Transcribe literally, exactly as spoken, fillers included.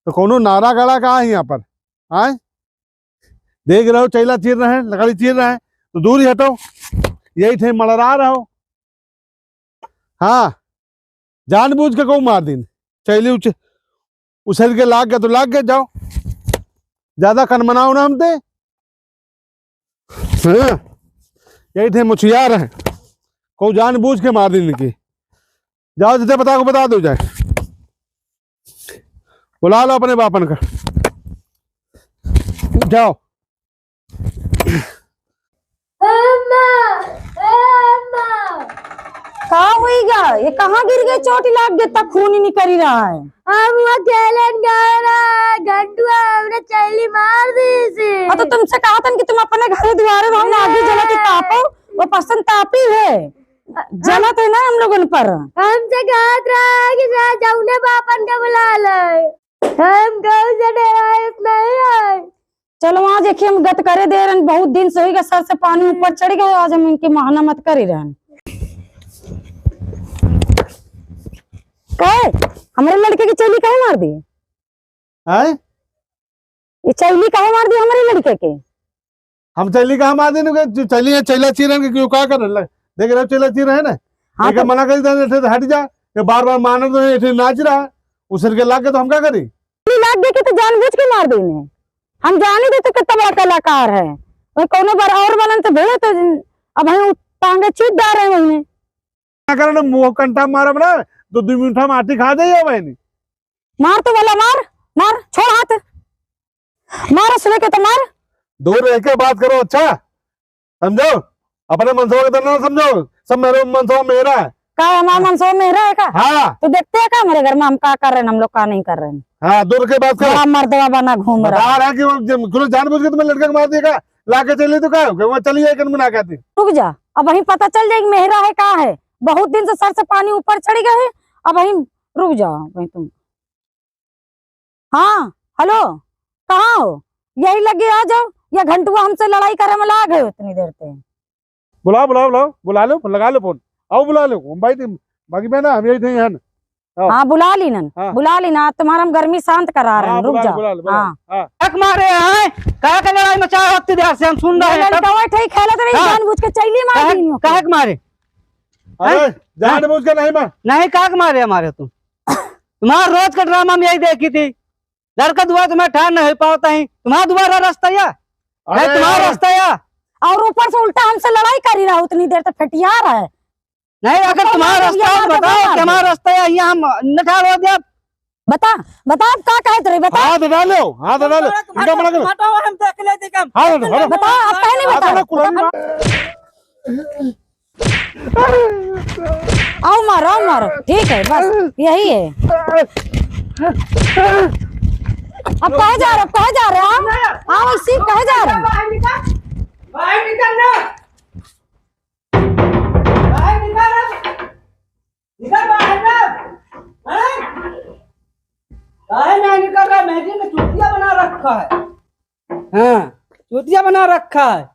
तो कौनो नारा गाड़ा का है यहाँ पर? आए, देख रहो, चैला चीर रहे हैं, लकड़ी चीर रहे हैं, तो दूर ही हटो। यही ठे मड़रा रहो। हाँ, जानबूझ के कहूँ मार दीन। चैली उछ-, उछल के लाग गए तो लाग गए, जाओ। ज्यादा कनमनाओ ना हमते। हाँ, यही ठे मुछियार है, कहूँ जानबूझ के मार दीन इनकी। जाओ, जिते बता को बता दो जाए। बुला लो अपने बापन का। जाओ। अम्मा, अम्मा। का होई गा? ये कहाँ गिर गए? चोट लाग गए, तक खून ही निकल रहा है। हम वो खेलन गए रहा, घंटुआ हमने चैली मार दी से। हाँ, तो तुमसे कहा था कि तुम अपने घर द्वारे रहो ना, आगे जला के तापो, वो पसंद तापी है। जलत है ना हम लोगन पर। हमसे कहत रहा है कि जा जौने बापन के बुला ले। हम कहूँ से डराए नहीं आए। चलो, आज एक हम गत करे दे रहन, बहुत दिन से होइगा, सर से पानी ऊपर चढ़ गए, आज हम इनके महाना मत करे रहन। कहे, हमरे लड़के की चैली काहे मार दी? हैं? ये चैली काहे मार दी हमरे लड़के के? हम चैली कहाँ मार देने के? जो चैली है, चैला चीरन के क्यों, का करन लग? देख रहे हो, चैला चीर रहे ना? हाँ, एके तो मना करी देने, ऐसे हट जा। ये बार-बार मानत रहे, ऐसे नाच रहा, उछल के लाग गए तो हम का करी? चैली लाग गए के तो जानबूझ के मार देने। हम जानी देते कितना बड़ा कलाकार है। वही कौनो बार और बनन तो भेड़े तो अब हम टांगे चीर डाल रहे हैं वहीं। ना करन, मुंह कंटा मारब ना, तो दो मिनट हम आटी खा जाइए बहनी। मार तो वाला मार, मार, छोड़ हाथ। मार, सुने के तो मार। दूर रह के बात करो, अच्छा? समझो? अपने मनसवा के तो ना समझो, सब मेरे मनसवा मेरा है। का हमारा मनसवा मेरा है का? हाँ। तो देखते हैं का हमारे घर में हम का कर रहे हैं, हम लोग का नहीं कर रहे हैं। हाँ, दूर के बात करो। बड़ा मर्दवा बना घूम रहा बता है। रहा कि वो जब खुद जानबूझ के तुम्हें लड़के को मार दिया का? लाके चली तो का हो गया? वो चली जाए, कन बना के आती। रुक जा, अब वहीं पता चल जाए कि मेहरा है का है। बहुत दिन से सर से पानी ऊपर चढ़ गए है, अब वहीं रुक जाओ वहीं तुम। हाँ, हेलो, कहाँ हो? यही लगे आ जाओ, या घंटुआ हमसे लड़ाई करे में लाग है उतनी देर से। बुलाओ, बुलाओ, बुलाओ, बुला लो, लगा लो फोन, आओ बुला लो, हम भाई थे, बाकी मैं ना, हम यही थे यहाँ। हाँ। हाँ, बुला ली नन, हाँ। बुला ली ना, तुम्हारा हम गर्मी शांत करा रहे हाँ, हैं, रुक बुला लो, जाओ। बुला लो, बुला लो, हाँ। हाँ। काहे के मारे हैं? काहे के लड़ाई मचाए हो इतनी देर से? हम सुन रहे हैं। लड़कवा ठही खेलत रही, काहे, जानबूझ के चैली मार काहे, दी इनके। काहे के मारे? अरे, हैं? जानबूझ के नहीं मार। नहीं, काहे के मारे हमारे तुम? तुम्हारा रोज का ड्रामा हम यही देखी थी। लड़का दुआ तुम्हें ठार नहीं पावत ही। तुम्हारा दुआरा रस्ता या? अरे नहीं, तुम्हारा यार। रस्ता या? और ऊपर से उल्टा हमसे लड़ाई करी रहा उतनी देर तक, फेटिया रहा है। नहीं, अगर ऊपर तुम्हारा से रस्ता है, बताओ कि हमारा रस्ता या, यहाँ हम न ठार हो जाब। बता, बता, अब का कहत रही, बता। हाथ हटा लो, हाथ हटा लो। तुम्हारा इनका मना करो। हटाओ, हम देख लेते काम। हाथ हटाओ, हटाओ। बता, अब काहे नहीं हाथ बता? हटाओ, कुर्सी में। आओ मारो, आओ मारो, ठीक है, बस यही है। अब कहाँ जा रहे, अब कहाँ जा रहे आप? हाँ, वैसे ही कहाँ जा रहे? बाहर निकल, बाहर निकल ना, बाहर निकल ना, निकल बाहर ना। हैं? काहे नहीं निकल रहा? मेहंदी में चूतिया बना रखा है। हाँ, चूतिया बना रखा है।